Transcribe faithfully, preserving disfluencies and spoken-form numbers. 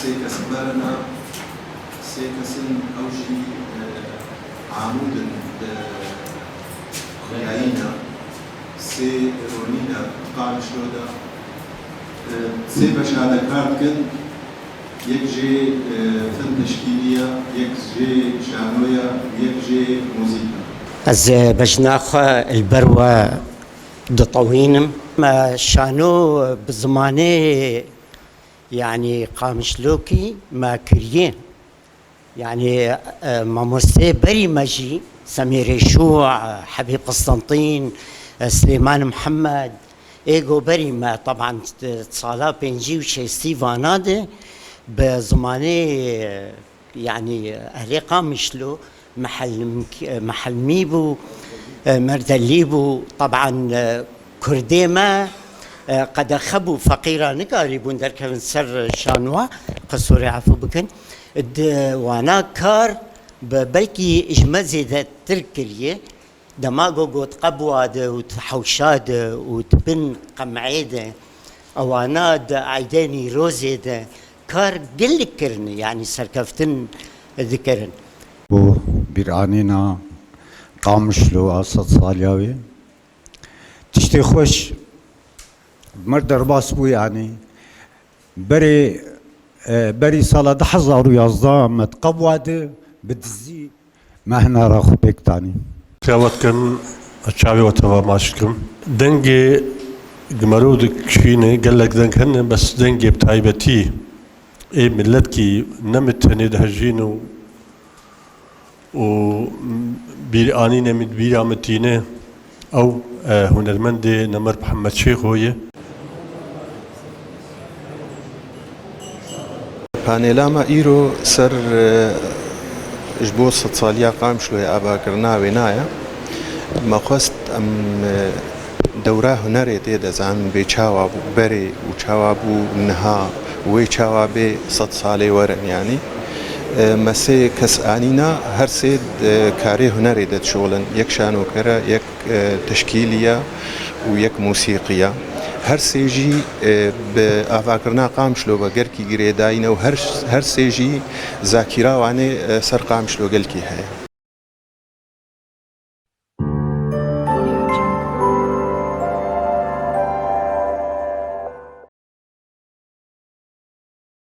Sê kes berine, sê kesin ew jî, e, amûd in di xweyayîna, sê ronîne di Qamişlo de, e, sê beşa de kar dikin, yek jê, e, fin teşkîlî ye, yek jê şano ye, yek jê muzîk e. Ez, e, bejna xwe li ber we ditewînim. Me şano bi zimanê, yanî Qamişlokî me kiriye. Yanî, e, mamosteyê berî me jî, Semîr Rêşû, Hebîb Qistentîn, e, Silêman Mihemed, ê go berî me, teban, e, sala pêncî û şêstî vana de bi zimanê, e, yanî, ehlê Qamişlo, Mihelm-, e, Mihelmî bû, e, Merdelî bû, teban, e, Kurdê me, e, qedexe bû, feqîra nikarîbûn derkevin ser şanwa, qesorê efû bikin. Di wana kar bi belkî ji me zêdetir kiriye. Dema go got qebwa de û di hewşa de û di bin qem'ê de, ewana di eydê Nîrozê de kar gelek kirine, yanî serkeftin dikirin. Bo bîranîna Qamişlo a sed saliya wê. Tiştê xweş, mir derbas bû, yanî berê, e, berî sala du hezar û yazdeh me di qebwa de bi dizî me hinara xwe pêk danî. Tilavet dikim, çavê we teva maç dikim. Dengê Gimero dikişîne, gelek deng hene, bes dengê bi taybetî ê miletkî ne min tenê dihejîn û û bîranînê min, bîra min tîne, ew, e, hunermendê Nemir Mihemed Şêxo ye. Panêla me îro ser, e, ji bo sedsaliya Qamişloyê avakirina wêna ye. Me xwest em, e, dewra hunerê tê de zanin bê çawa bû berê û çawa bû niha, wê çawa bê sed salê werin, yanî. E, me sê kes anîna, her sê, e, karê hunerê de dişixulin. Yek şanoker e, yek, e, teşkîlî ye û yek mûsîqî ye. Her sê jî, e, bi avakirina Qamişlo ve gelkî girêdayî ne û her, her sê jî zakîra wan ê, e, ser Qamişlo gelkî heye.